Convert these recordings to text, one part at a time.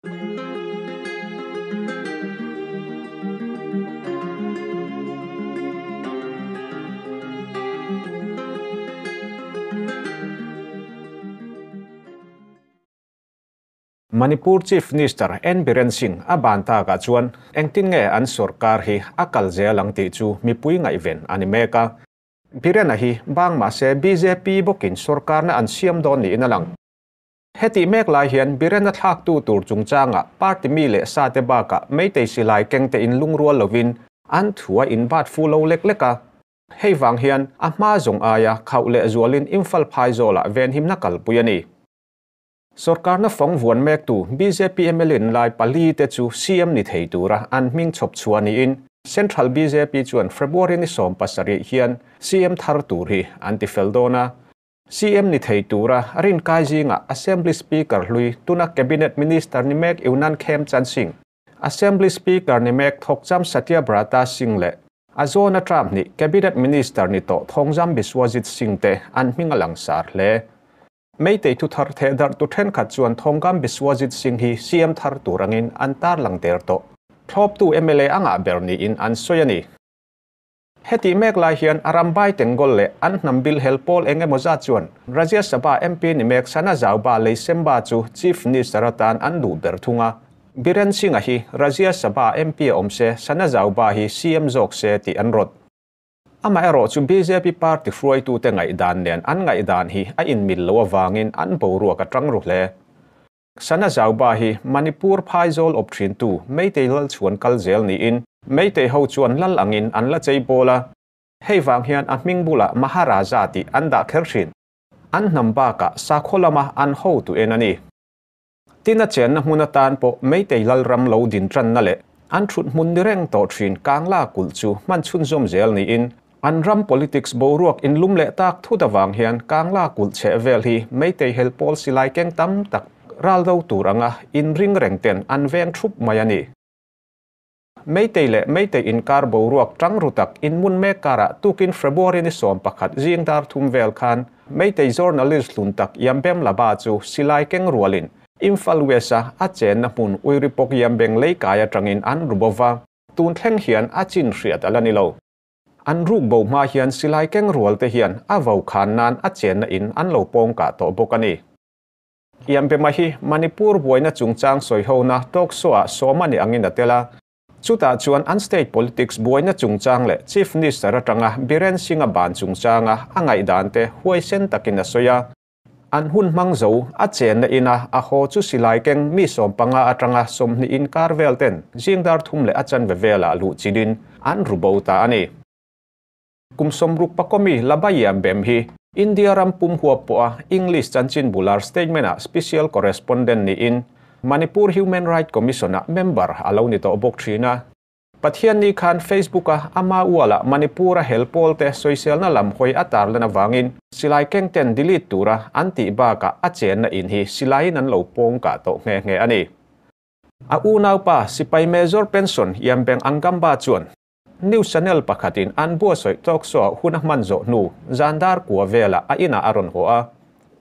Manipur Chief Minister N Biren Singh a ban takah chuan engtin nge an sorkar hi a kal zel ang tih chu mipui ngaihven a ni mek a. Biren-a hi bang mahse bjp bawkin sorkarna an siam dawn niin a lang. Hetih mek lai hian Biren-a thlaktu tur chungchangah party mi leh sate bakah Meitei silai kengte in lungrual lovin an thu a inbat fu lo lek lek a. Hei vang hian a hma zawng aia khauh leh zualin Imphal phaizawlah venhimna kalpui a ni. Sorkarna fawng vuan mektu bjp mla lai pali te chu CM ni thei tura an hming chhawp chhuah niin Central bjp chuan February ni 17 hian CM thar tur hi an ti fel dawn a. CM ni thei tura rinkai zinga Assembly Speaker hlui tuna Cabinet Minister ni mek Yumnam Khemchand Singh, Assembly Speaker ni mek Thokcham Satyabrata Singh leh a zawna term ni Cabinet Minister ni tawh Thongjam Biswajit Singh te an hming a langsar hle. Meitei thu thar theh darh tu thenkhat chuan Thongam Biswajit Singh hi CM thar turangin an tar lang der tawh. Thlawptu MLA anga ber niin an sawi a ni. Heti mek lai hian Arambai Tengol leh an hnam bil hel pawl eng emaw zat chuan Rajya Sabha MP ni mek Sana Zauba Leisemba chu Chief Minister atan an duh ber thung a. Biren Singh-a hi Rajya Sabha MP a awm se Sana Zauba hi CM zawk se tih an rawt. Amaherawh chu bjp party hruaitute ngaihdan nen an ngaihdan hi a inmil lo avangin an boruak a tang ru hle. Sana Zauba hi Manipur phaizawl awp thintu Meitei lal chuan kal zel niin Meitei ho chuan lal angin an la chei bawl a. Hei vang hian a hming bulah Maharaja tih an dah kher thin. An hnam bakah sakhaw lama an hotu en a ni. Tin a chenna hmun atan pawh Meitei lal ram lo din tanna leh an thut hmun ni reng tawh thin Kangla kulh chu hman chhunzawm zel niin an ram politics boruak inlum leh tak thut awang hian Kangla kulh chhe vel hi Meitei hel pawl silai keng tam tak ral do tur anga in ring reng ten an veng thup mai a ni. Meitei leh Meitei inkar boruak tang ru tak in mun mek karah tukin February ni 11 zing dar thum vel khan Meitei journalist hlun tak Yambem Laba chu silai keng rualin Imphal West a a chenna hmun Uiripok Yambeng leikai atangin an rubova tun thleng hian a chin hriat ala ni lo. An ruk bo hma hian silai keng rual te hian a vo khan nan a chenna in an lo pawng ka tawh bawk a ni. Yambema hi Manipur buaina chungchang sawi hona talk show ah sawma ni angin a tel a. Chutah chuan an state politics buaina chungchang leh Chief Minister atanga Biren Singh a ban chungchanga a ngaihdan te huaisen takin a sawi a. An hun hmang zo a chenna ina a haw chu silai keng mi 15 atanga 20 inkar vel ten zingdar thum leh a chanve vela luh chilin an rubo ta a ni. Kum 64 Laba Yambem hi India ram pum huap pawh a English chanchin bular statement a special correspondent niin Manipur Human Rights Commission a member a lo ni tawh bawk thin a. Pathian ni khan Facebook a ama uala Manipur a hel pawl te sawiselna lam hawi a tarlan awangin silai keng ten delete tura an tih bakah a chenna in hi silaiin an lo pawng kah tawh nghe nghe a ni. A unaupa sipai major pension Yambeng Angamba chuan News Channel pakhatin an buatsaih talk show ah hun a hman zawh hnu zandar kua vela a inah a rawn haw a.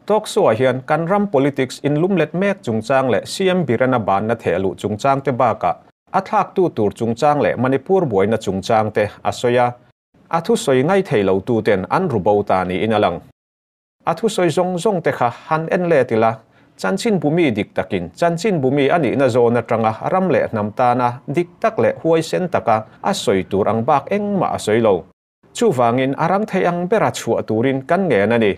Talk show ah hian kan ram politics inlumlet mek chungchang leh CM Biren a banna theh luh chungchang te bakah a thlaktu tur chungchang leh Manipur buaina chungchang te a sawi a. A thu sawi ngai thei lo tu ten an rubo ta niin a lang. A thu sawi zawng zawng te kha han en let ila chanchin bumi dik takin chanchin bumi a nihna zawn atanga ram leh hnam tana dik tak leh huaisen taka a sawi tur ang bak engmah a sawi lo. Chuwangin a rang thei ang bera chhuah turin kan ngen a ni.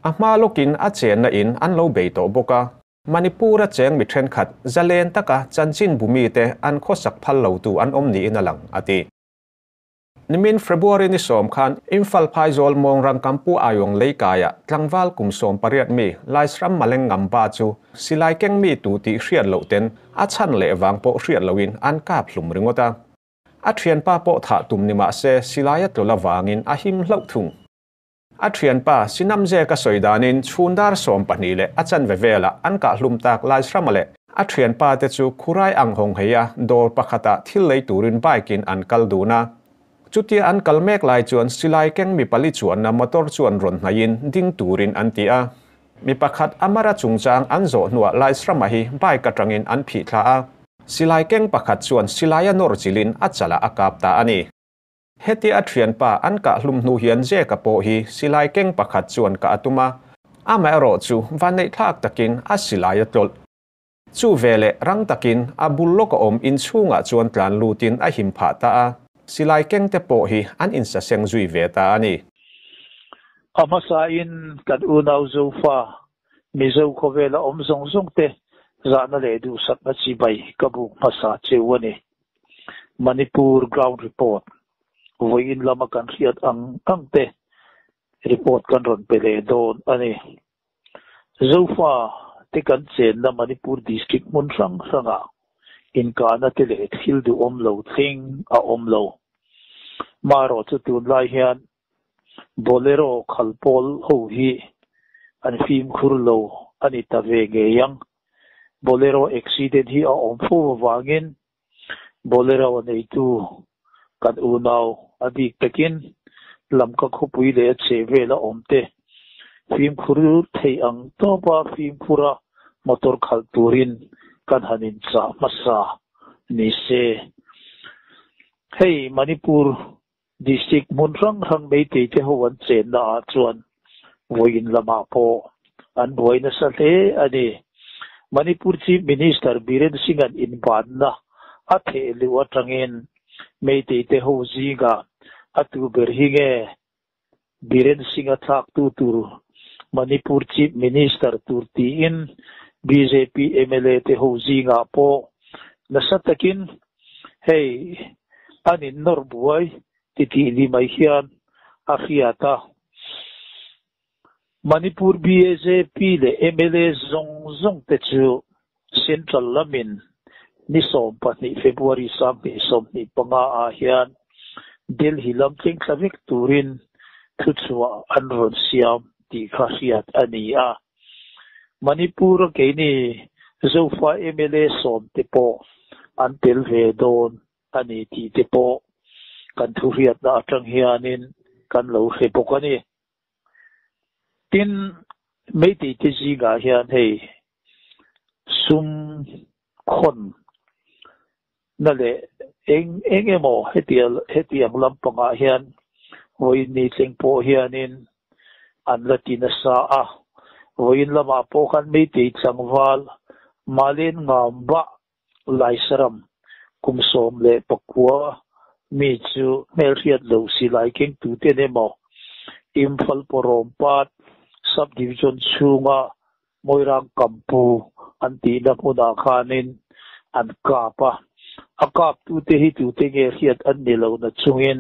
A hma lawkin a chenna in an lo bei tawh bawk a. Manipur a cheng mi thenkhat zalen taka chanchin bumi te an khawsak phal lo tu an awm niin a lang a ti. Nimin February ni 10 khan Imphal PhaizawlMawngrang Kampu Ayong leikaia tlangval kum 18 mi Laisram Maleng Ngamba chu silai keng mi tu tih hriat loh ten a chan leh wang pawh hriat loin an kap hlum ringawt a. A thian pa pawh thah tum ni mah se silai a tawlh awangin a him hlauh thung. A thian pa sinam ze ka sawi danin chhundar 12 leh a chanve vela an kah hlum tak Laisrama leh a thian pa te chu khurai ang hawng heia dawr pakhata thil lei turin bike in an kal dun a. Chutia an kal mek lai chuan silai keng mi pali chuan na motor chuan rawn hnaiin ding turin an ti a. Mi pakhat Amara chungchang an zawh hnuah Laisrama hi bike atangin an phih thla a, silai keng pakhat chuan silaia nawr chilhin a chalah a kap ta a ni. Hetia a thianpa an kah hlum hnu hian Jake-a pawh hi silai keng pakhat chuan kah a tum a, amaherawh chu vanneih thlak takin a silai a tlawlh. Chu veleh rang takin a bul lawk a awm inchhungah chuan tlan lutin a him phah ta a, silai keng te pawh hi an insaseng zui ve ta a ni. A hmasain kan unau Zofa, Mizo khawvela awm zawng zawng te zahna leh duhsakna chibai ka buk hmasa cheu a ni. Manipur Ground Report, Vawiin lama kan hriat ang ang te report kan rawn pe leh dawn a ni. Zofa te kan chenna Manipur District hmun hrang hrangah inkahna te leh thil duhawm lo thleng a awm lo. Marawh chu tunlai hian Bolero khal pawl ho hi an fimkhur lo a ni ta ve ngei ang. Bolero accident hi a awm fo avangin Bolero neitu kan unau a bik takin Lamka khawpui leh a chhehvela awmte fimkhur theih ang tawpa fimkhura motor khalh turin kan han inchah hmasa ni se. Hei Manipur District hmun hrang hrang Meitei te ho an chenna ah chuan vawiin lamah pawh an buai nasa hle a ni. Manipur Chief Minister Biren Singh-a'n inbanna a theh luh atangin Meitei te ho zingah a tu ber hi nge Biren Singh-a thlaktu tur Manipur Chief Minister tur tiin bjp mla te ho zingah pawh nasa takin Hei, an innawr buai ti tih ni mai hian a hriat a. Manipur BJP leh mla zawng zawng te chu Central lamin ni 12 February 2025 ah hian Delhi lam thleng thla vek turin thuchhuah an rawn siam tih kha hriat a ni a. Manipur a keini Zofa mla sawmte pawh an tel ve dawn a ni tih te pawh kan thuhriatna atang hianin kan lo hre bawk a ni. Tin, Meitei te zingah hian hei sum khawn na leh eng eng emaw hetiang lampangah hian vawiin ni thleng pawh hianin an la ti nasa a. Vawiin lamah pawh khan Meitei tlangval Malen Ngamba Laisaram kum 19 mi chu hmelhriat lo silai kengtuten emaw Imphal Pawrawmpat Sub-Division chhunga Moirang Kampu an tihna hmunah khanin an kap a, a kaptute hi tute nge hriat an ni lo na chungin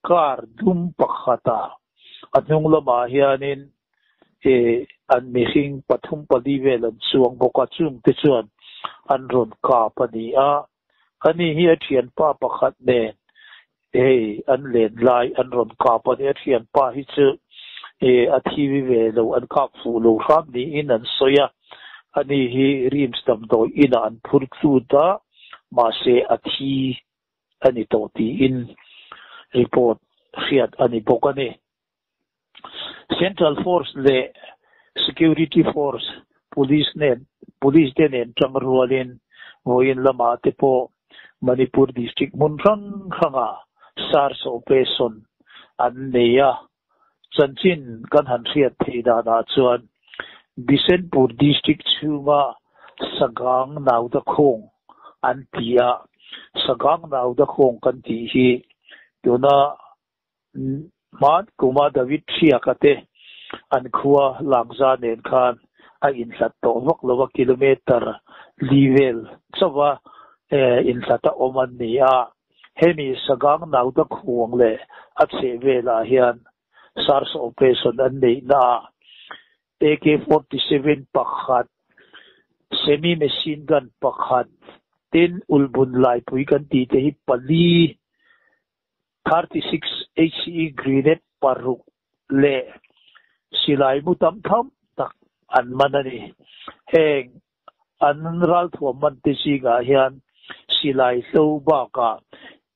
car dum pakhata a hnung lamah hianin an mihring pathum pali vel an chuang bawk a, chungte chuan an rawn kap a ni a, ani hi a thianpa pakhat nen Hei an len lai an rawn kap a nia, thianpa hi chu a thi ve lo, an kap fuh lo hram niin an sawi a, ani hi RIMS damdawi inah an phur tlut a, mahse a thi a ni tawh tiin report hriat a ni bawk a ni. Central Force leh Security Force Police nen Police te nen tang rualin vawiin lamah te pawh Manipur District hmun hrang hrangah SARS operation an nei a. Chanchin kan han hriat theih danah chuan Bishenpur District chhunga Sagang Naudakhawng an ti a, Sagang Naudakhawng kan tih hi tuna Hmaan kuma David Hriaka te an khua Langza nen khan a inhlat tawh vak lo a, kilometre li vel chauha inhlata awm an ni a. Hemi Sagang Nauta khuang leh a chheh velah hian SARS operation an neihnaah AK-47 pakhat, semi machine gun pakhat, tin ulhbun laipui kan tih te hi pali 36 HE grenade paruk leh silai mu tam tham tak an man a ni. Heng an ralthuam man te zingah hian silai hlo bakah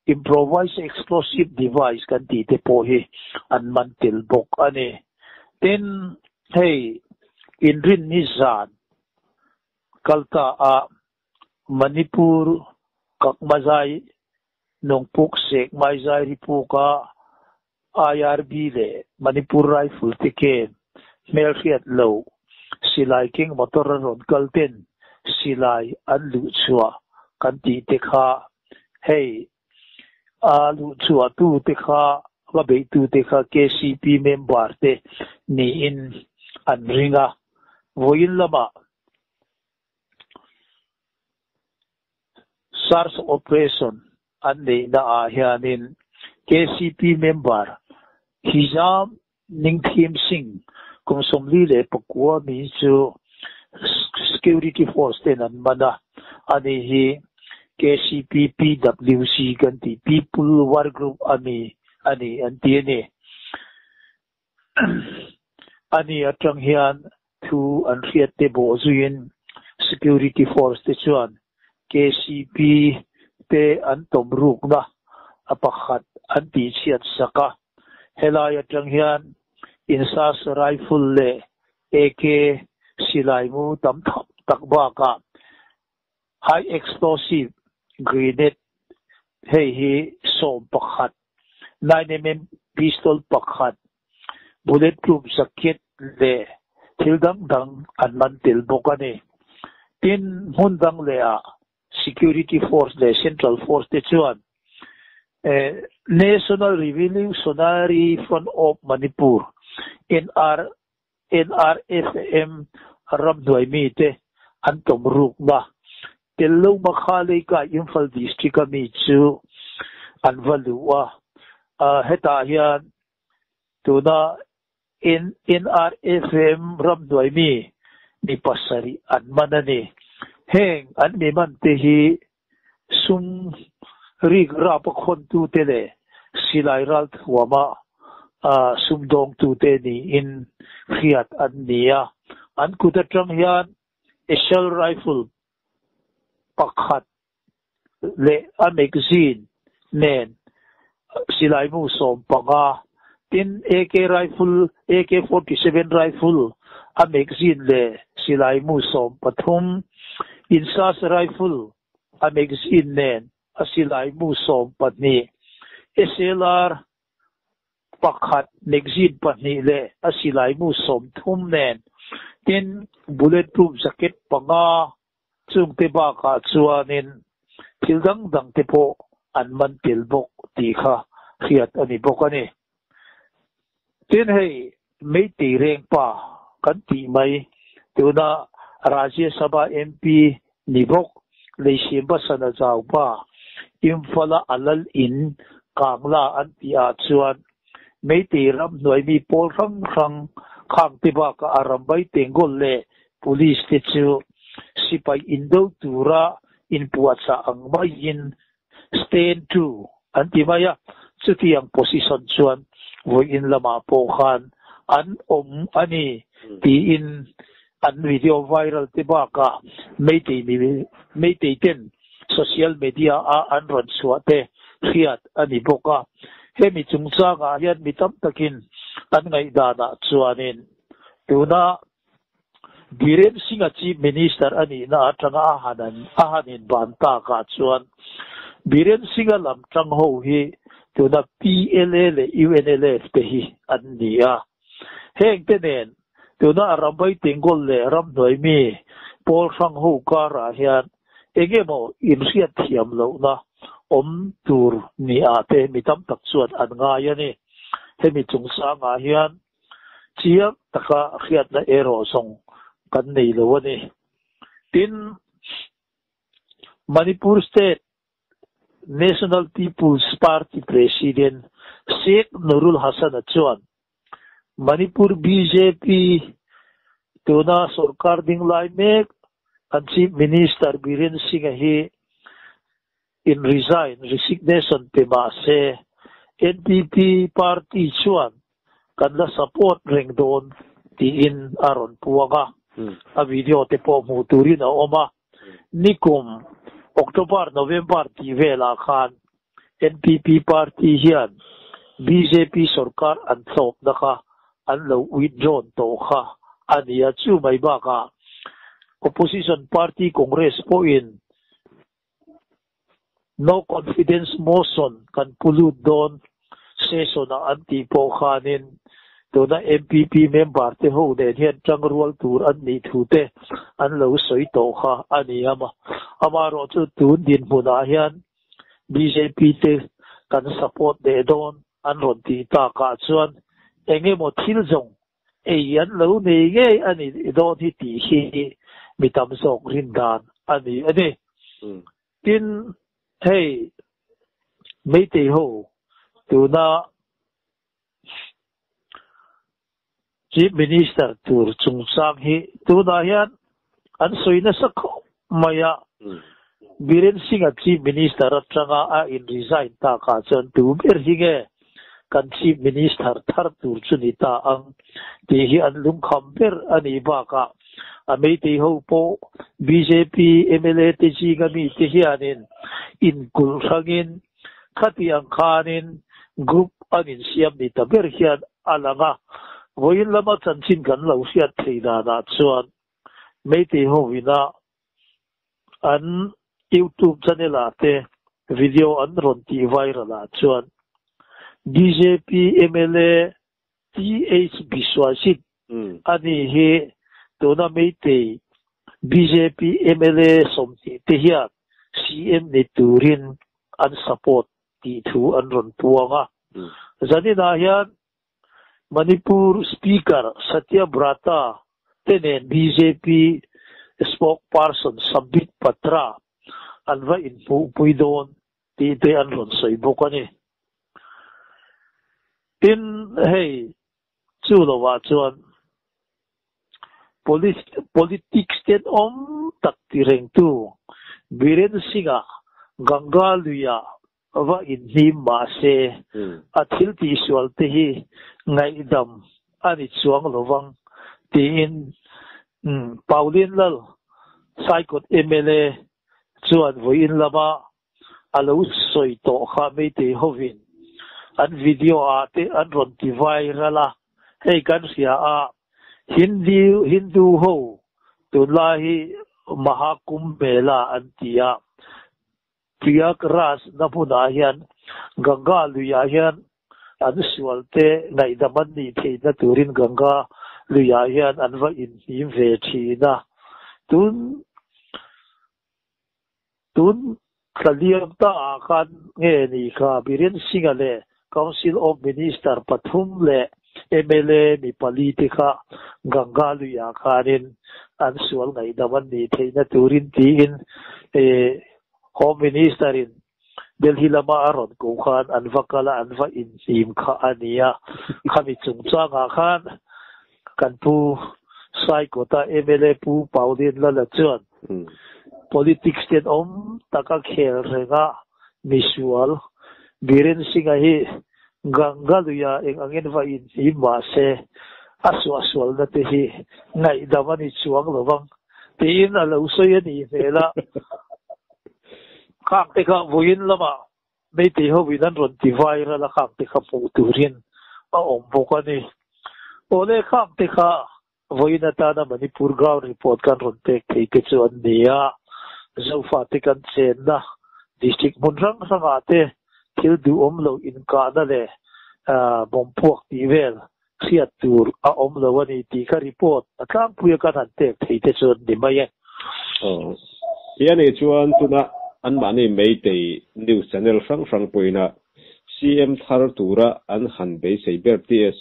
improvised explosive device kan tih te pawh hi an man tel bawk a ni. Tin, hei. Inrinni zan kalta a Manipur Kakmazai Nongpok Sekmaizai Ripuka IRB leh Manipur Rifle te ken hmelhriat loh silai keng motor a rawn kal ten silai an luhchhuah kan tih te kha hei a luhchhuah tu te kha va beih tu te kha KCP member te niin an ring a, vawiin lamah Search operation an neihna ah hianin KCP member Hijam Ningthim Singh kum 49 mi chu security force ten an man a, ani hi KCP PWC kan tih People War Group ami a ni an ti a ni. Ani atang hian thu an hriat te bawh zuiin security force te chuan KCP te an tawm rukna a pakhat an tihchhiat sak a. Helai atang hian INSAS rifle leh AK silai mu tam tham tak bakah high explosive grenade hei hi 11, 9mm pistol pakhat, bulletproof jacket leh thil dang dang an man tel bawk a ni. Tin, hmun dang lehah security force leh central force te chuan National Revolutionary Front of Manipur, NR, NRFM ramhnuai mite an tawm rukna tello Makha Leika Imphal District a mi chu an va luh a, hetah hian tuna NRFM ramhnuai mi mi pasarih an man a ni. Heng an mi man te hi sum rik rap a khawntute leh silai ral thuama sumdawngtute niin hriat an ni a. An kut atang hian assault rifle pakhat leh a magazine nen silai mu 15, tin AK rifle, AK-47 rifle a magazine leh silai mu 13, INSAS rifle a magazine nen a silai mu 12, SLR pakhat magazine pahnih leh a silai mu 30 nen, tin bulletproof jacket panga chungte bakah chuanin thil dang dang te pawh an man tel bawk tih kha hriat a ni bawk a ni. Tin hei Meitei reng pa kan tih mai tuna Rajya Sabha MP ni bawk Leisiamba Sanajau pa Imphal-a a lal in Kangla an tih ah chuan Meitei ram hnuai mi pawl hrang hrang khang te bakah a rambai Tengol leh Police te chu sipai indo tura inpuahchah ang maiin stand to an ti mai a, chutiang position chuan vawiin lamah pawh khan an awm a ni tiin an video viral te bakah Meitei mi Meitei ten social media a an rawn chhuah te hriat a ni bawk a. Hemi chungchangah hian mi tam takin an ngaihdanah chuanin tuna Biren Singh-a Chief Minister a nihna atanga a han a han inban takah chuan Biren Singh-a lam tang ho hi tuna PLA leh UNLF te hi an ni a. Heng te nen tuna a Rambai Tengol leh ramhnuai mi pawl hrang ho karah hian eng emaw inhriat thiam lohna awm tur ni ah te mi tam tak chuan an ngai a ni. Hemi chungchangah hian Chiang taka hriatna erawh zawng kan nei lo a ni. Tin, Manipur State National People's Party President Sheikh Nurul Hasan-a chuan Manipur bjp tuna sorkar ding lai mek an Chief Minister Biren Singh-a hi in resign, resignation pe mah se NPP party chuan kan la support reng dawn tiin a rawn puang a, a video te pawh hmuh turin a awm a. Nikum October, November tih velah khan NPP party hian bjp sorkar an thlawpna kha an lo withdrawn tawh kha a ni a. Chu mai bakah Opposition party Congress pawhin No confidence motion kan pu lut dawn session ah an tih pawh khanin tuna MPP member te ho nen hian tangrual tur an nih thu te an lo sawi tawh kha a ni a. Amaherawh chu tun dinhmunah hian bjp te kan support leh dawn an rawn tih takah chuan engemaw thil zawng ei an lo nei ngei a ni dawn hi tih hi mi tam zawk rin dan a ni a ni. Tin, hei Meitei ho tuna Chief Minister tur chungchang hi tunah hian an sawi nasa khawp mai a. Biren Singh-a Chief Minister atanga a in resign takah chuan tu ber hi nge kan Chief Minister thar tur chu ni ta ang tih hi an lungkham ber a nih bakah a Meitei ho pawh bjp mla te zinga mite hianin inkulh hrangin khati ang khanin group an insiam ni ta ber hian a lang a. Vawiin lama chanchin kan lo hriat thei danah chuan Meitei ho ina an YouTube channel ah te video an rawn tih viral ah chuan bjp mla TH Biswajit a ni hi tuna Meitei bjp mla 20 te hian CM ni turin an support tih thu an rawn puang a. Zaninah hian Manipur Speaker Satya Brata te nen bjp spokesperson Sambit Patra an va inhmuhpui dawn tih te an rawn sawi bawk a ni. Tin, hei chu lovah chuan politics tenawm tak ti rengtu Biren Singh-a Ganga luiah va inhnim mah se, a thil tihsual te hi ngaihdam a ni chuang lo vang, tiin Pauline Lal, Saikawt mla chuan vawiin lama a lo sawi tawh kha Meitei hovin an video ah te an rawn ti viral a, hei kan hria a, Hindi Hindu ho tunlai hi Mahakumbh Mela an ti a, Prayag Raj na hmunah hian Ganga luiah hian an sualte ngaihdam an nih theihna turin Ganga luiah hian an va inhnim ve thin a. Tun tun thla liam ta ah khan nge ni kha Biren Singh-a leh Council of Minister pathum leh mla mi pali te kha Ganga luiah khanin an sual ngaihdam an nih theihna turin tiin Home Minister in Delhi lama a rawn koh khan an va kal a, an va inhnim kha a ni a. Khami chungchangah khan kan pu Saikawta mla Pu Pauline Lala chuan politics tenawm taka khel renga misual Biren Singh-a hi Ganga luia eng angin va inhnim mah se a suahsualna te hi ngaihdam a ni chuang lo vang tiin a lo sawi a nih hmel a. Khang te kha vawiin lamah Meitei hovin an rawn ti viral a, khang te kha hmuh turin a awm bawk a ni. Awle khang te kha Vawiin atana Manipur ground report kan rawn pek thei te chu an ni a, Zofate kan chenna district hmun hrang hrangah te thil duhawm lo inkahna leh bomb puak tih vel hriat tur a awm lo a ni tih kha report a tlangpuia kan han pek thei te chu an ni mai e. Aw. Ti a nih chuan tuna anmahni Meitei news channel hrang hrang pawhin a CM thar tura an han beisei ber TS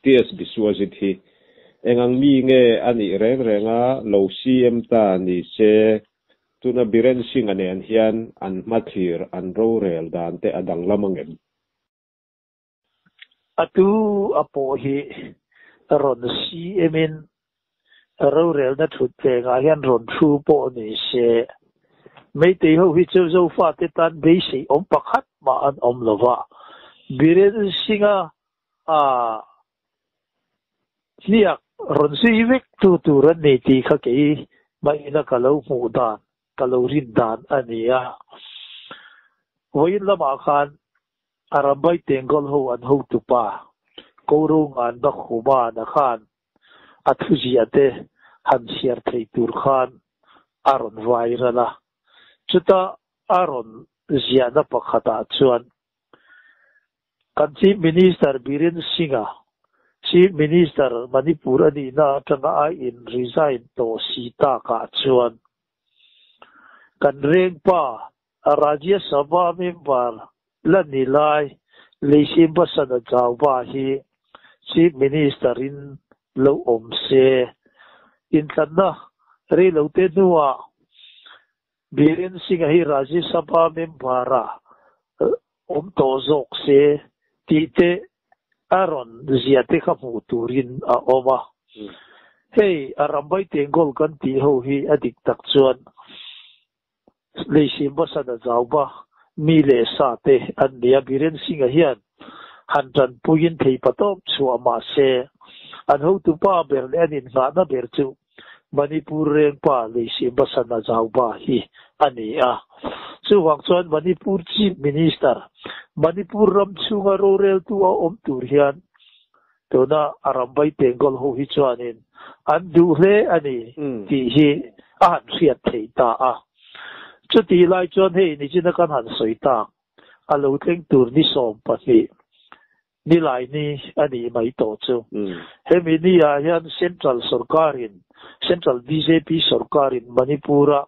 TS Biswajit hi eng ang mi nge a nih reng reng a, lo CM ta ni se, tuna Biren Singh-a nen hian an hmathlir, an rorel dan te a danglam ang em? A tu a pawh hi rawn CM in rorelna thut vengah hian rawn thu pawh ni se, Meitei ho hi chu Zofate tan beisei awm pakhat mah an awm lo va, Biren Singh-a a hniak rawn zui vek tu tur an ni tih kha kei mahina ka lo hmuh dan, ka lo rin dan a ni a. Vawiin lamah khan Arambai Tenggol ho an hotupa Ko Ro Ngan Ba Khuma na khan. a thuziah te han chhiar thei tur khan a rawn viral a. Chuta a rawn ziahna pakhatah chuan kan Chief Minister Biren Singh-a Chief Minister Manipur a nihna atanga a in resign tawh si takah chuan kan rengpa Rajya Sabha member la ni lai Leishim Basana Jauba hi Chief Minister in lo awm se. Inthlanna reilote hnuah Biren Singh-a hi Rajya Sabha member-a awm tawh zawk se tih te a rawn zia te kha hmuh turin a awm a. Hei a Rambai Tengol kan tih ho hi a dik tak chuan Leisim Basana Zauba mi leh sa te an ni a, Biren Singh-a hian han tanpuiin theipatawp chhuah mah se an hotupa ber leh an innghahna ber chu Manipur rengpa Leisim Basana Zauba hi a ni a. Chuvang chuan Manipur Chief Minister, Manipur ram chhunga roreltu a awm tur hian tuna a rambai Tengol ho hi chuanin an duh hle a ni tih hi a han hriat theih ta a. Chutih lai chuan hei nichina kan han sawi tak a lo thleng tur ni 12 Nilaini a nih mai tawh chu. Hemi ni ah hian Central sorkarin, Central bjp sorkarin Manipur-a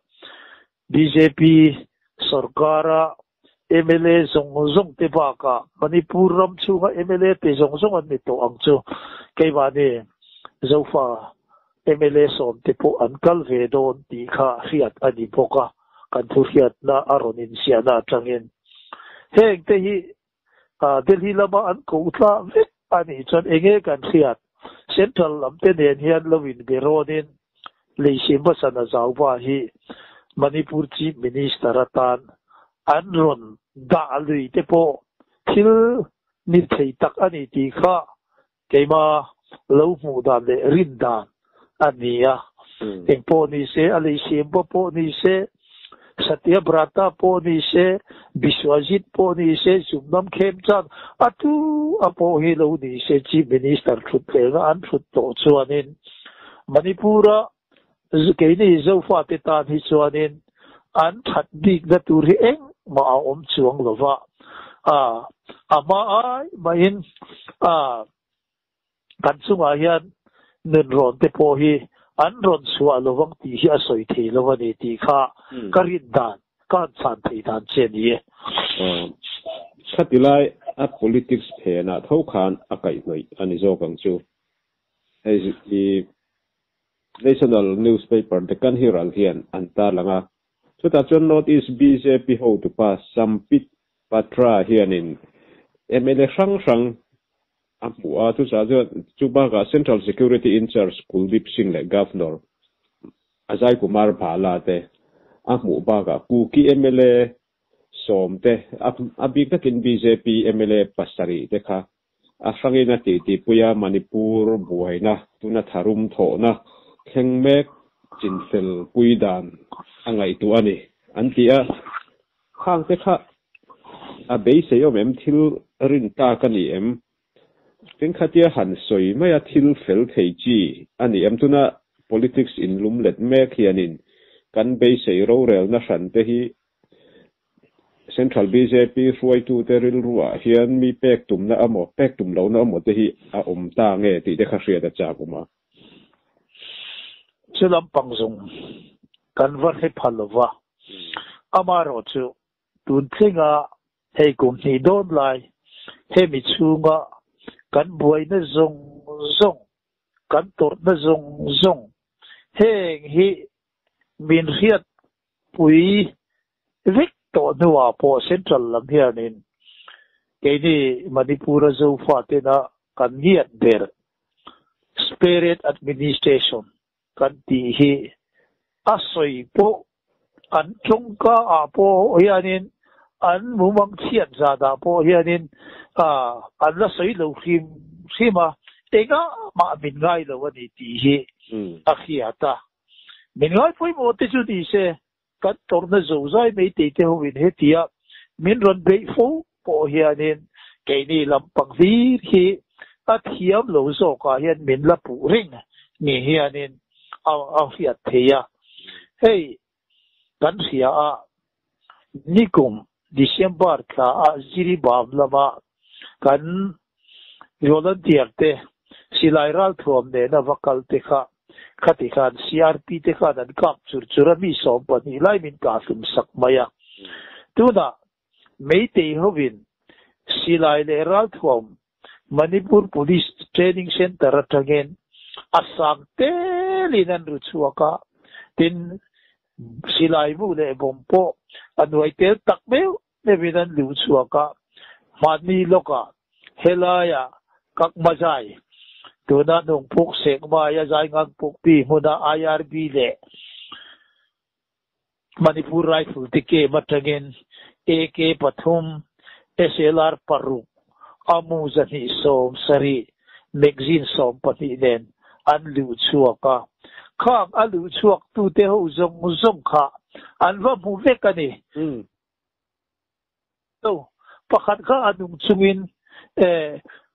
bjp sorkara mla zawng zawng te bakah Manipur ram chhunga mla te zawng zawng an ni tawh ang chu. Keimahni Zofa mla 10 te pawh an kal ve dawn tih kha hriat a ni bawk a, kan thu hriatna a rawn inziahna atangin. Heng te hi Delhi lama an koh tlah vek a nih chuan enge kan hriat? Central lam te nen hian lo inbe rawnin Leihsim Basana Zauba hi Manipur Chief Minister atan an rawn dah lui te pawh thil ni thei tak a ni tih kha keima lo hmuh dan leh rin dan a ni a. Eng pawh ni se, a Leihsim pawh pawh ni se, Satya Brata pawh ni se, Biswajit pawh ni se, Zumnam Khemchand a tu a pawh hi lo ni se Chief Minister thut thlengah an thut tawh chuanin Manipur-a keini Zofate tan hi chuanin an that bikna tur hi engmah a awm chuang lo va. A hma ai mahin kan chungah hian nunrawn te pawh hi an rawn chhuah lo vang tih hi a sawi thei lo a ni tih kha ka rin dan, ka han chhan thei dan che a ni e. Khati lai a politics phenah tho khan a kaihhnawih a ni zawk ang chu. Hei i National newspaper Deccan Herald hian an tarlang a, chutah chuan North East bjp hotupa Sampit Patra hianin mla hrang hrang a hmu a, chutah chuan chu bakah Central Security in-charge Kuldeep Singh leh Governor Ajay Kumar Bhalla te a hmuh bakah Kuki mla 10 te, a bik takin bjp mla 7 te kha a hrangin a titipui a, Manipur buaina tuna tharum thawhna thleng mek chinfel pui dan a ngaihtuah a ni an ti a. Khang te kha a beisei awm em thil rin tak a ni em? Engkhatia han sawi mai a thil fel thei chi a ni em? Tuna politics inlum let mek hianin kan beisei rorelna hran te hi Central bjp hruaitute rilruah hian mi pek tumna emaw pek tum lohna emaw te hi a awm ta nge tih te kha hriat a chak awm a. Chu lampang zawng kan va hre pha lova, amaherawh chu tun thlenga hei kum hnih dawn lai hemi chhunga kan buaina zawng zawng, kan tawrhna zawng zawng heng hi min hriat pui vek tawh hnuah pawh Central lam hianin keini Manipur-a Zofa tena kan ngiat ber Separate Administration kan tih hi a sawi pawh an tawngka ah pawh hianin an mumang chhiat zat ah pawh hianin an la sawi lo hrim hrim a, engah mah min ngai lo a ni tih hi a hriat a. Min ngai pawimawh te chu ni se, kan tawrhna zozai mai tei te hoin hetia min rawn beih fo pawh hianin keini lampang hlir hi a thiam lo zawkah hian min la puh reng Ni hianin a a hriat theih a. Hei kan hria a, nikum December thla ah Jiribam lama kan volunteer te silai ralthuam nena va kal te kha khati khan CRP te khan an kap chur chur a, mi 12 lai min kah hlum sak mai a. Tunah Meitei hovin silai leh ralthuam Manipur Police Training Centre atangin a sang telin an ru chhuak a, tin, silai mu leh bomb pawh a nuai tel tak meuh meuhin an luh chhuak a, hmanni lawkah helaia Kakmazai, tuna Nungpuk Sekmaia Zaingangpukpi hmuna IRB leh Manipur Rifle te camp atangin AK pathum, SLR paruk, Amu 270, magazine 12 nen an luh chhuak a. Khang a luh chhuak tute ho zawng zawng kha an va hmu vek a ni. Lo, pakhat kha a nung chungin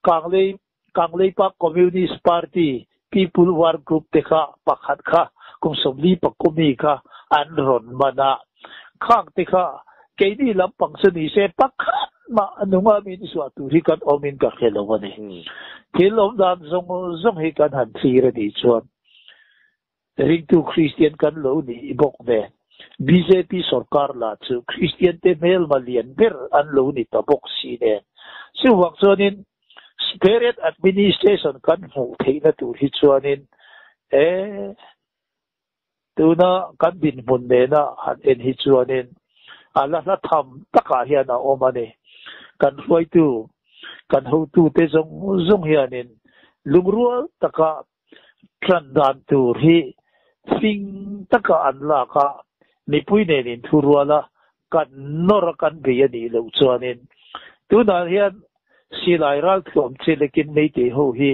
Kanglei Kangleipa Communist Party People War Group te kha pakhat kha kum 40 mi kha an rawn man a. Khang te kha keini lampang chu ni se pakhat mah a nunga min zuah tur hi kan awmin ka hre lo a ni. Thil awm dan zawng zawng hi kan han thlir a nih chuan Ringtu Kristian kan lo nih bawk nen, bjp sorkar lah chu Kristian te hmelma lian ber an lo ni ta bawk si nen. Chuvang chuanin Spirit Administration kan hmuh theihna tur hi chuanin e tuna kan dinhmun nena han en hi chuanin a la hla tham takah hian a awm a ni. Kan hruaitu, kan hotute zawng zawng hianin lungrual taka Tlan dan tur hi fing taka an lak a, mipui nen inthurual a, kan nawr a kan bei a nih loh chuanin tunah hian silai ralthuam chilekin Meitei ho hi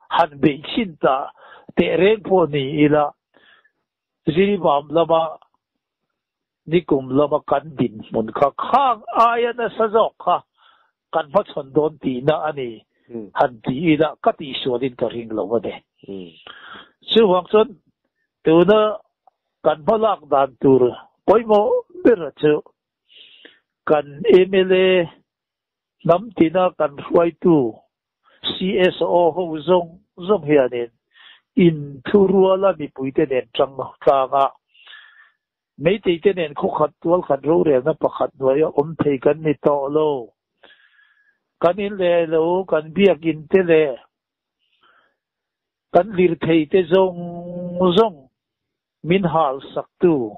han beih chhin ta teh reng pawh ni ila Ziribam lama nikum lama kan dinhmun kha khang aia nasa zawk kha kan hmachhawn dawn tihna a ni han ti ila ka tihsualin ka ring lo a ni. Chuvang chuan tuna kan hmalak dan tur pawimawh bera chu kan mla hnam tina kan hruaitu CSO ho zawng zawng hianin inthuruala mipuite nen tang tlang a, Meitei te nen khawkhat tualkhat rorelna pakhat hnuaia awm thei kan ni tawh lo. Kan in leh lo, kan biakin te leh kan lirthei te zawng zawng min hal saktu,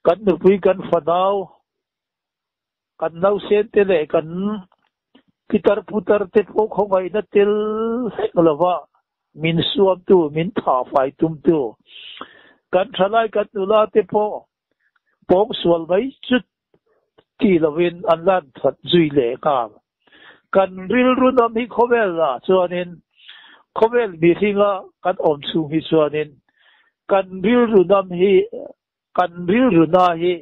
kan nupui kan fanau, Kan nausen te leh kan pitar putar te pawh khawngaihna tel hlek lova min suamtu, min thahfai tumtu, kan thalai kan nula te pawh pawngsual mai chu ti lovin an lan that zui leh nghal. Kan rilru hnam hi khawvel ah chuanin khawvel mihringa kan awm chhung hi chuanin kan rilru hnam hi Kan rilruna hi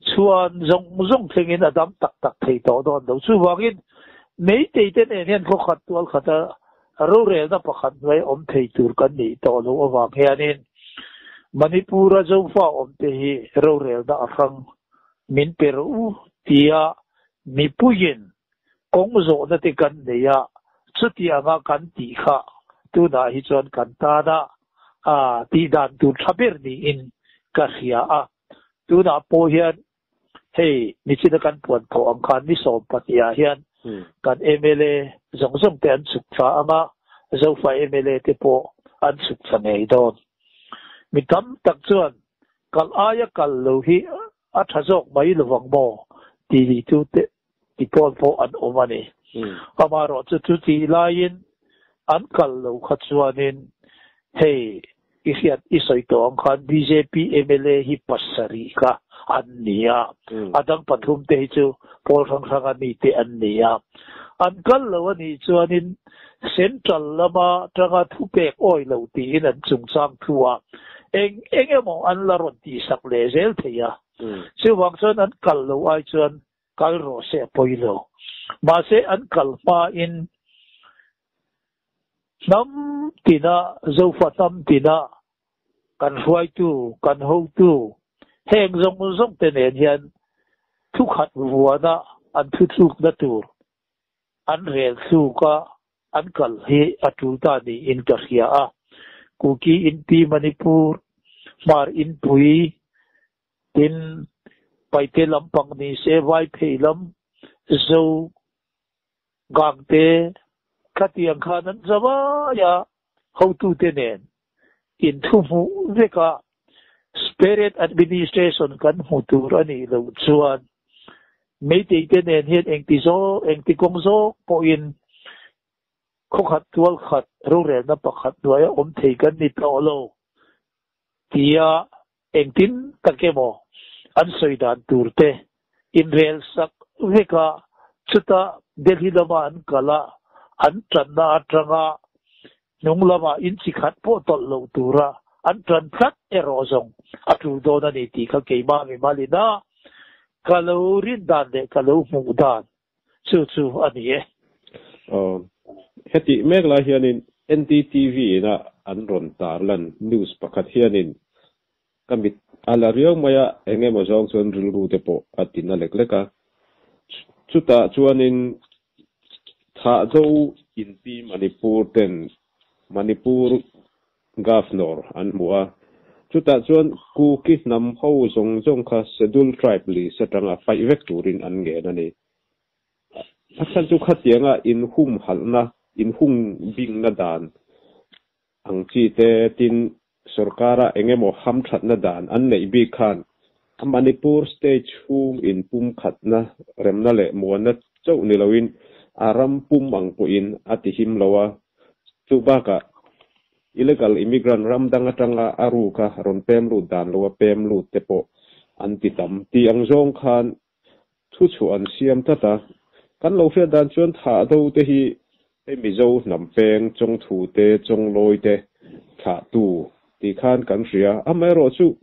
chhuan zawng zawng thlengin a dam tak tak thei tawh dawn lo. Chuvangin Meitei te nen hian khaw khat tual khata rorelna pakhat hnuai awm thei tur kan nih tawh loh avang hianin Manipur-a Zofa awmte hi rorelna a hrang min pe rawh u tia mipuiin kawng zawhna te kan nei a, chutianga kan tih kha tunah hi chuan kan tana tih dan tur tha ber niin ka hria a. Tunah pawh hian hei nichina kan puan tawh ang khan ni 12 ah hian kan mla zawng zawng te an chhuk thla ang a, Zofa mla te pawh an chhuk thla ngei dawn. Mi tam tak chuan kal aia kal lo hi a tha zawk mai lovang maw ti tu te ti pawl pawh an awm a ni. Amaherawh chu chutih laiin an kal lo kha chuanin hei i hriat i sawi tawh ang khan bjp mla hi pasarih kha an ni a, a dang pathum te hi chu pawl hrang hranga mi te an ni a. An kal lo a nih chuanin central lama tanga thupek awi lo tiin an chungchang thu a, eng eng emaw an la rawn tihsak leh zel thei a. Chuvang chuan an kal lo ai chuan kal rawh se a pawi lo. Mahse an kal hmain. Hnam tina Zofa hnam tina kan hruaitu, kan hotu heng zawng zawng te nen hian thu khat vuana an thutlukna tur an rel thluk a an kal hi a tul ta niin ka hria a. Kuki Inpi Manipur, Hmar Inpui, tin Paite lampang ni se Vaiphei lam, Zo Gangte khatiang khan an zavai a, hotute nen inthu hmuh vek a, Separate Administration kan hmu tur a nih loh chuan Meitei te nen hian engti zawk, engti kawng zawk pawhin khawkhat tual khat rorelna pakhat hnuaia awm thei kan ni tawh lo tia Engtin tak emaw an sawi dan tur te inrel sak vek a, chuta Delhi lama an kal a, an tanna atanga hnung lama inchi khat pawh tawlh lo tura an tan tlat erawh zawng a tul dawn a ni tih kha keimah mimalin a ka lo rin dan leh ka lo hmuh dan chu chu a ni e. Aw, hetih mek lai hianin NDTV ina an rawn tarlan news pakhat hianin ka mit a la riau mai a, eng emaw zawng chuan rilru te pawh a ti na lek lek a. Chutah chuanin Thahdo inpi Manipur ten Manipur Governor an hmu a, chutah chuan Kuki hnam ho zawng zawng kha Schedule Tribe list atanga faih vek turin an ngen a ni. A chhan chu khatianga inhumhalhna, inhungbingna dan ang chi te tin sorkara eng emaw hamthatna dan an neih bik khan Manipur state chhung inpumkhatna, remna leh muanna chauh ni loin a ram pum ang pawhin a tihim lo a. Chu bakah illegal immigrant ram dang atanga a ruka rawn pem lut dan loa pem lut te pawh an ti tam tih ang zawng khan thu chhuah an siam tlat a. Kan lo hriat dan chuan thah do te hi hei Mizo hnam peng Chawngthu te, Chawnglawi te thlahtu tih khan kan hria. Amaherawhchu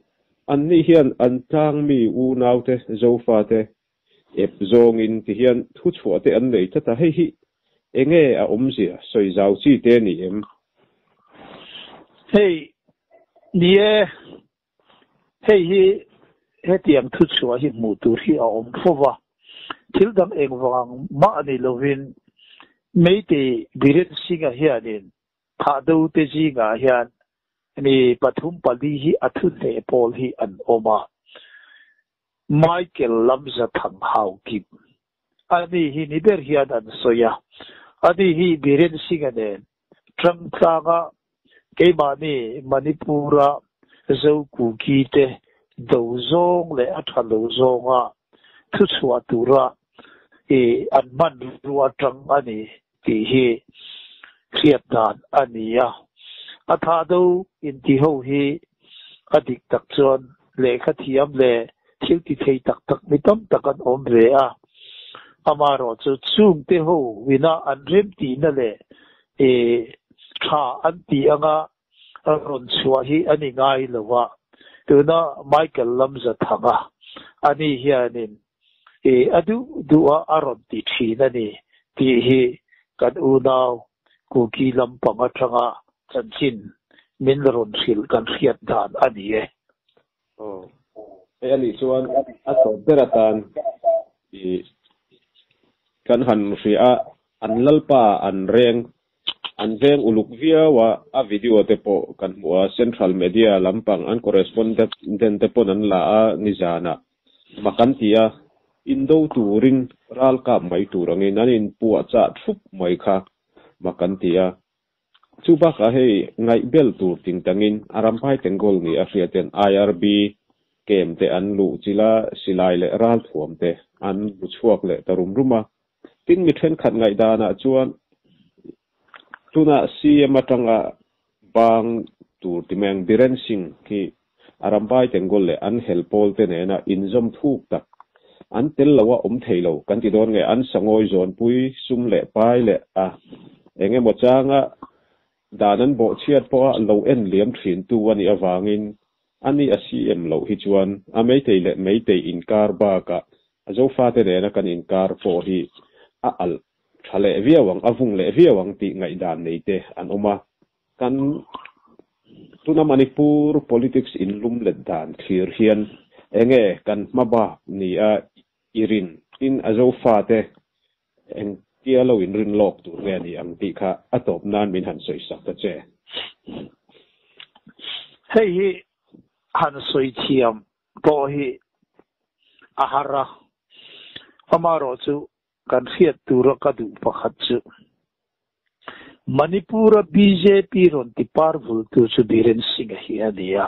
anni hian an tlang mi unaute Zofate Ep zawngin ti hian thu chhuah te an nei tlat a, hei hi enge a awmzia sawi zau chi te a ni em? Hei ni e, hei hi hetiang thu chhuah hi hmuh tur hi a awm fo va, thil dang engvang mah a ni lovin Meitei Biren Singh-a hianin thah do te zingah hian mi pathum pali hi a thu hneh pawl hi an awm a. Michael Lamza Thang Hau Kim. Ani hi ni ber hian an sawi a, ani hi Biren Singh-a nen Tangtlanga keimahni Manipur-a Zo Kuki te do zawng leh a tha lo zawnga thuchhuah tura i an hmanrua atang a ni tih hi hriat dan a ni a. A tha do inti ho hi a dik tak chuan lehkha thiam leh thil ti thei tak tak mi tam tak an awm ve a. Amaherawh chu chungte ho ina an remtihna leh tha an tih anga rawn chhuah hi a ni ngai lo a. Tuna Michael Lamza Thanga ani hianin I a duh duh a a rawn ti thin a ni tih hi kan unau Kuki lampang atanga chanchin min rawn hrilh kan hriat dan a ni e. Aw, hei a nih chuan a tawp ber atan i kan han hria a, an lalpa an reng An veng uluk viau a, a video te pawh kan hmu a, Central Media lampang an correspondent te pawn an la a nizanah mak an ti a, indo turin ral kap mai tur angin an inpuahchah thup mai kha mak an ti a. Chu bakah hei ngaihbel tur tingtangin a rampai Tenggol ni a hriaten IRB kem te an luh chilh a, silai leh ralthuam te an bu chhuak leh ta rum rum a. Tin mi thenkhat ngaihdanah chuan tunah CM atanga bang tur ti mai ang Biren Singh hi a rambai Tenggol leh an hel pawl te nena inzawm thuk tak an tel lo a awm thei lo kan ti dawn nge an sangawi zawnpui sum leh pai leh a eng emaw changa dan an bawhchhiat pawha lo en liam thin tu a nih avangin Ani a CM loh hi chuan a Meitei leh Meitei inkar bakah a Zofate nena kan inkar pawh hi a alh tha leh viau ang, a vung leh viau ang tih ngaihdan nei te an awm a. Kan tuna Manipur politics in lum let dan thlir hian enge kan hmabak ni a i rin? Tin, a Zofa te engtia lo in rin lawk tur nge ni ang tih kha a tawp nan min han sawi sak ta che. Hei hi han sawi thiam pawh hi a har a, amaherawhchu kan hriat tura ka duh pakhat chu Manipur-a bjp rawn ti par vultu chu Biren Singh-a hi a ni a.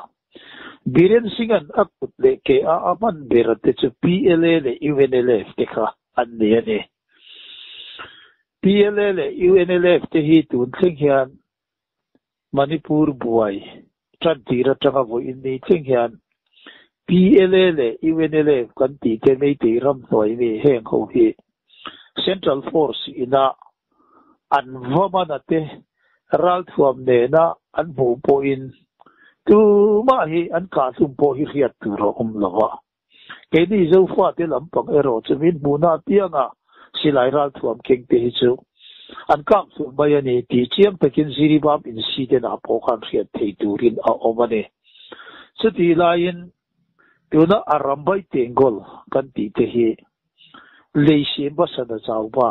Biren Singh-a'n a kut leh ke a a hman ber te chu PLA leh UNLF te kha an ni a ni. PLA leh UNLF te hi tun thleng hian Manipur buai tan tir atanga vawiin ni thleng hian PLA leh UNLF kan tih te Meitei ramhnuai mi heng ho hi Central Force ina an va mana te ralthuam nena an hmuh pawhin tumah hi an kahhlum pawh hi hriat tur a awm lo a. Keini Zofate lampang erawh chu min hmuhna apianga silai ralthuam keng te hi chu an kak hlum mai a ni tih chiang takin Jiribam incident-ah pawh khan hriat thei turin a awm a ni. Chutih laiin tuna Arambai Tengol kan tih te hi lei siam basana chauba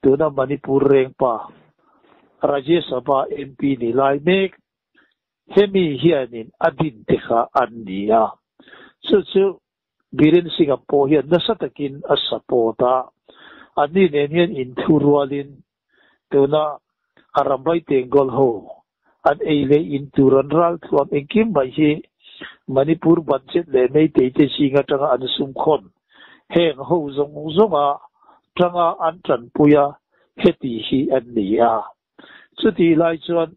tuna Manipur rengpa Rajya Sabha MP ni lai mek Hemi hianin a din te kha an ni a, chu chu Biren Singh-a pawh hian nasa takin a support a, anni nen hian inthu rualin tuna a rambai Tengol ho an ei leh in tur an ral thuam engkim mai hi Manipur budget leh Meitei te zing atanga an sumkhawn heng ho zawng zawnga tanga an tanpui a, heti hi an ni a. Chutih lai chuan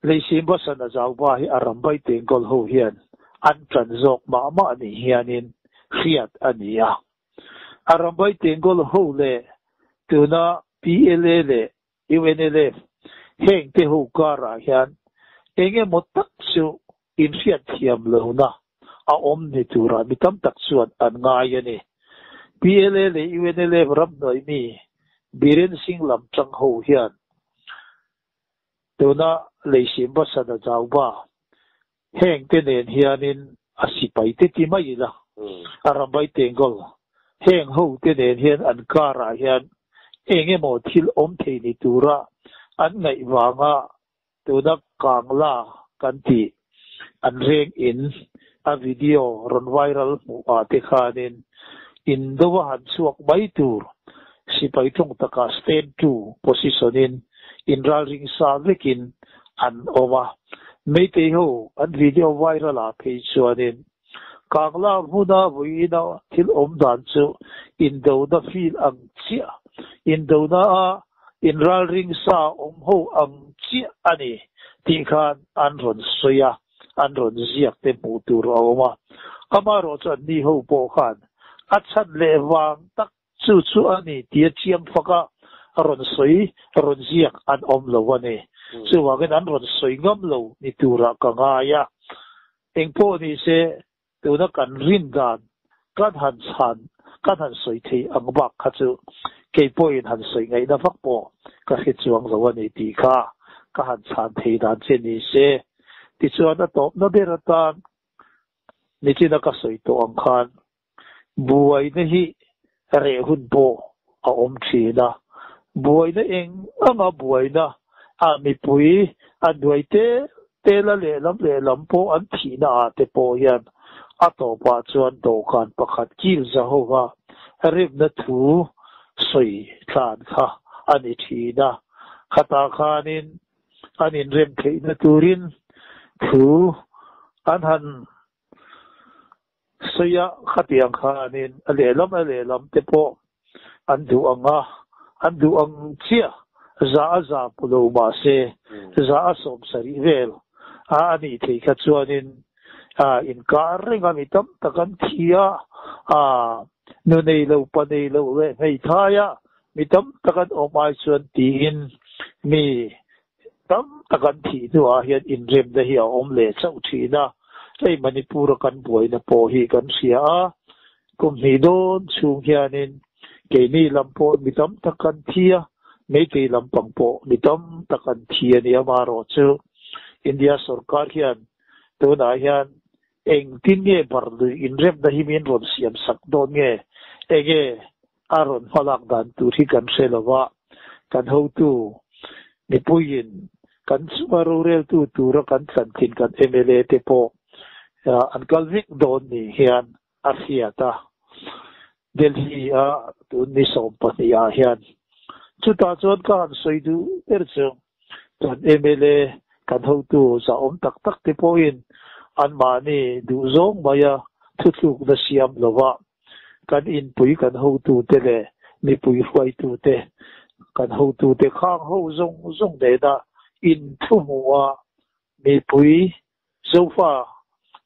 Leisim Basana Zauba hi a rambai Tengkawl ho hian an tan zawk mah mah ni hianin hriat a ni a. A rambai Tengkawl ho leh tuna PLA leh UNLF heng te ho karah hian eng emaw tak chu inhriat thiam lohna a awm ni turah mi tam tak chuan an ngai a ni. PLA leh UNLF ramhnuai mi Biren Singh lam tang ho hian tuna Leisim Basana Zauba heng te nen hianin a sipai te ti mai ila a rambai Tengol heng ho te nen hian an karah hian eng emaw thil awm thei ni tura an ngaih vanga Tuna Kangla kan tih an reng in a video rawn viral hmuh ah te khanin in do a han chhuak mai tur sipai tawng takah stand to position in inralring sa vekin an awm a. Meitei ho an video viral ah phei chuanin Kangla hmuna vawiina thil awm dan chu indona feel ang chiah, indona a inralring sa awm ho ang chiah a ni tih khan an rawn sawi a, an rawn ziak te hmuh tur a awm a. Amaherawh chu anni ho pawh khan a chhan leh vang tak Chu chu a ni tia chiang faka rawn sawi, rawn ziak an awm lo a ni. Chuvangin an rawn sawi ngam lo ni turah ka ngai a. Engpawh ni se, tuna kan rin dan kan han chhan, kan han sawi thei ang bak kha chu kei pawhin han sawi ngaihna vak pawh ka hre chuang lo a ni tih kha ka han chhan thei dan che ni se. Tichuan a tawpna ber atan nichina ka sawi tawh ang khan Buaina hi reh hun pawh a awm thin a, buaina eng anga buaina a mipui a hnuai te te la lehlam lehlam pawh an thihna ah te pawh hian a tawpah chuan dawhkan pakhat kil zahova remna thu sawi tlan kha a ni thin a, khatah khanin an inrem theihna turin thu an han Sawiah khatiang khanin a lehlam a lehlam te pawh an duh ang a, an duh ang chiah za a za pu lo mahse za a sawmsarih vel a a nih theih kha chuanin inkar reng a mi tam tak an thi a, nu nei lo pa nei lo leh hmeithai a mi tam tak an awm ai chuan tiin mi Tam tak an thih hnuah hian inremna hi a awm leh chauh thin a, hei Manipur-a kan buaina pawh hi kan hria a, kum hnih dawn chhung hianin Keini lam pawh mi tam tak kan thi a, Meitei lampang pawh mi tam tak an thi a ni. Amaherawhchu India sorkar hian tunah hian engtin nge barlui inremna hi min rawn siam sak dawn nge, enge a rawn hmalak dan tur hi kan hre lo va, kan hotu mipuiin kan chunga roreltu tura kan thlantlin kan mla te pawh an kal vek dawn ni hian a hriat a, Delhi a tun ni 12 ah hian chutah chuan ka han sawi duh ber chu kan mla kan hotu zahawm tak tak te pawhin anmahni duhzawng maia thuthlukna siam lova kan inpui kan hotute leh mipui hruaitute kan hotute khang ho zawng zawng nena inthuhmuha mipui Zofa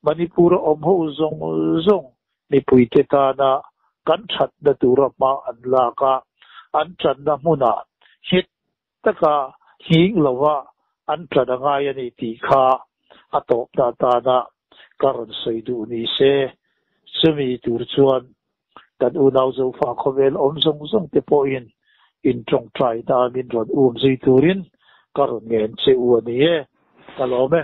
Manipur a awm ho zawng zawng mipuite tana kan thatna tura hma an lak a, an tanna hmunah nghet taka nghing lova an tan a ngai a ni tih kha a tawpna atana ka rawn sawi duh ni se. Chumi tur chuan kan unau Zofa khawvel awm zawng zawng te pawhin in tawngtai na min rawn um zui turin ka rawn ngen che u a ni e. Ka lawm e.